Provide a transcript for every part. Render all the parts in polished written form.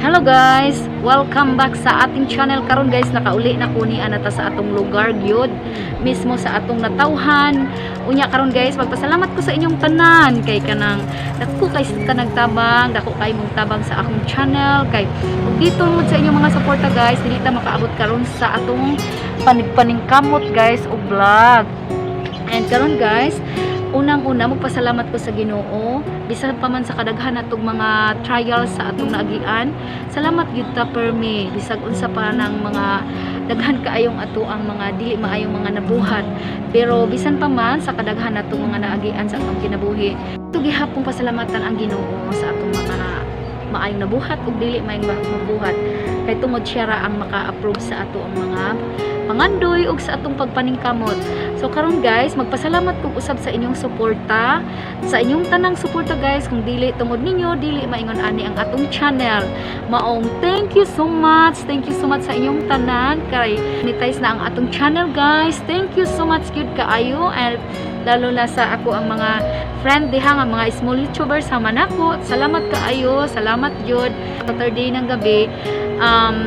Hello guys! Welcome back sa ating channel. Karon guys, nakauli na ko ni anata sa atong lugar gyud, mismo sa atong natawhan. Unya karon guys, magpasalamat ko sa inyong tanan kay kanang dako kay sa nagtabang, dako kay mong tabang sa akong channel kay ug tungod sa inyong mga suporta guys, dili ta makaabot karon sa atong panigpaningkamot guys og vlog. And karon guys, unang-una magpasalamat ko sa Ginoo bisan pa man sa kadaghan natong mga trials sa atong naagian. Salamat gyud ta permi bisag unsa pa nang mga daghan kaayong ato ang mga dili maayong mga nabuhat, pero bisan pa man sa kadaghan natong mga naagian sa atong kinabuhi, ito gihapong pasalamatan ang Ginoo sa atong mga maayong nabuhat ug dili maayong mabuhat kay tungod siya ra ang maka-approve sa ato ang mga pangandoy ug sa atong pagpaningkamot. So karon guys, magpasalamat kog usab sa inyong suporta, sa inyong tanang suporta guys. Kung dili tungod ninyo, dili maingon ani ang atong channel. Maong thank you so much. Thank you so much sa inyong tanan kay monetize na ang atong channel guys. Thank you so much gyud kaayo and lalo na sa ako ang mga friend diha nga mga small YouTubers sama nako. Salamat kaayo, salamat jud. Saturday ng gabi,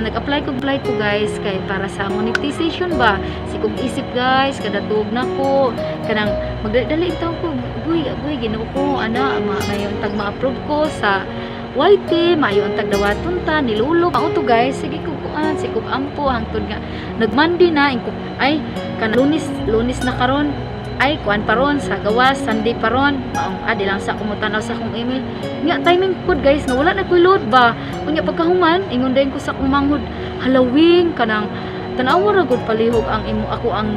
nag-apply ko guys kay para sa monetization ba. Si kong isip guys, kada tuog na ko kanang magdali itaw ko, guy guy Ginoo ko ana, mayo tag ma-approve ko sa YT, maayo ang tagdawaton ta nilulo mao to guys. Sige ko kuan, sige ko ampo hangtod nga nagmandi na ingko ay kan Lunes, Lunes na karon, ay kuan paron sa gawas, Sunday paron, maong adi lang sa kumutanaw sa akong email nga timing pod guys nga wala na koy load ba. Unya pagkahuman, ingon dayon ko sa akong manghod, "Halawing, kanang tan-awa ra gud palihog ang imo ako ang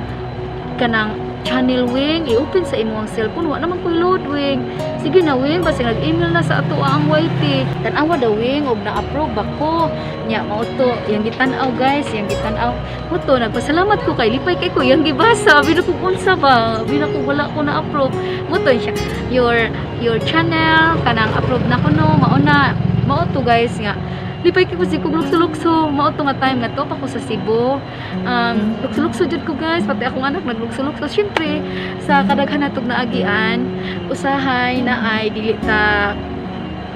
kanang channel wing, i-open sa imo ang cellphone, wa naman koy load wing. Sige na wing, basta nag-email na sa ato ang YT, tan-awa daw wing og na-approve ba ko." Nya mao to yang gitan-aw guys, yang gitan-aw mo to. Nagpasalamat ko kay lipay kay ko yang gibasa. Abi na ko unsa ba, abi na ko wala ko na-approve mo to siya, Your channel kanang approve na kuno." Mao na, mao to guys nga lipay kay ko si kog lukso-lukso. Mao to nga time nga to pa ko sa Cebu, lukso-lukso jud ko guys, pati akong anak naglukso-lukso. Syempre sa kadaghan natog naagian, usahay na ay dili ta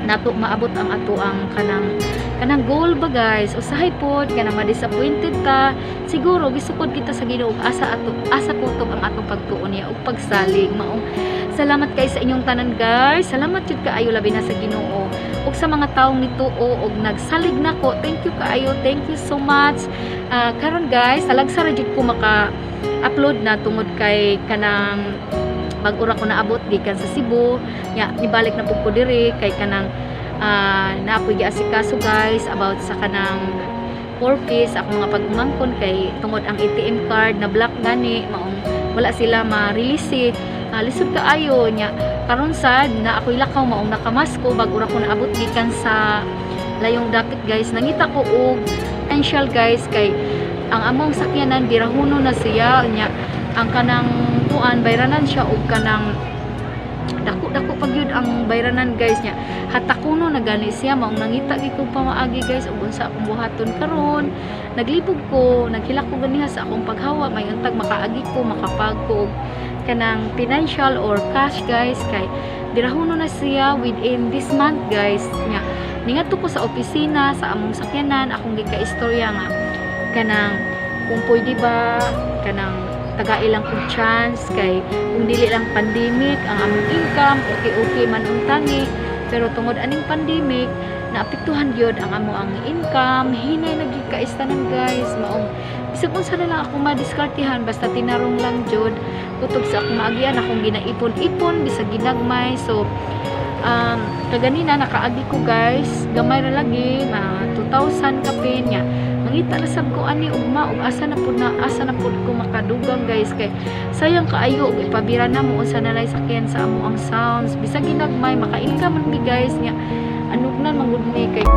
nato maabot ang ato ang kanang kanang goal ba guys. Usahay pod kanang ma-disappointed ta, siguro gisukod kita sa Ginoo ug asa ato, asa kutob ang atong pagtuon niya ug pagsalig. Maong salamat kay sa inyong tanan guys, salamat jud kaayo, labi na sa Ginoo ug sa mga taong nituo ug nagsalig nako. Thank you kaayo, thank you so much. Karon guys, talagsa ra jud ko maka upload na tungod kay kanang bag-ora ko naabot gikan sa Cebu. Nya nibalik na pud ko diri kay kanang naa ko'y giasikaso guys about sa kanang 4 piece akong mga pag-umangkon kay tungod ang ATM card na block gani, maong wala sila ma-release. Lisod kaayo. Nya karon sad na ako'y lakaw, maong nakamasko. Bag-ora ko naabot gikan sa layong dapit guys, nangita ko og potential guys kay ang among sakyanan birahuno na siya. Nya ang kanang kuan, bayranan siya og kanang dako-dako pag yun ang bayranan guys. Nya hatakuno na gani siya, maong nangita gyud ko pamaagi guys ug unsa akong buhaton karon. Naglibog ko, naghilak ko ganiha sa akong paghawa, may untag makaagi ko, makapag ko og kanang financial or cash guys kay birahuno na siya within this month guys. Nya ningadto ko sa opisina sa among sakyanan, akong gikaistorya nga kanang kung pwede ba kanang tagai lang kog chance kay kung dili lang pandemic, ang among income okay okay man untani, pero tungod aning pandemic naapektuhan gyud ang amo ang income, hinay na gyud kaistanan guys. Maong bisag unsa na lang ako madiskartehan, basta tinarong lang jud kutob sa akong maagian, akong ginaipon-ipon bisag ginagmay. So kaganina nakaagi ko guys, gamay ra lagi, mga 2,000 kapin. Nya mangita ra sab ko ani ugma ug asa na pud na, asa na pud ko makadugang guys kay sayang kaayo og ipabira na mo unsa na lay sakyan sa amo ang sounds. Bisag ginagmay, maka-income man mi guys. Nya anugnan man gud mi kay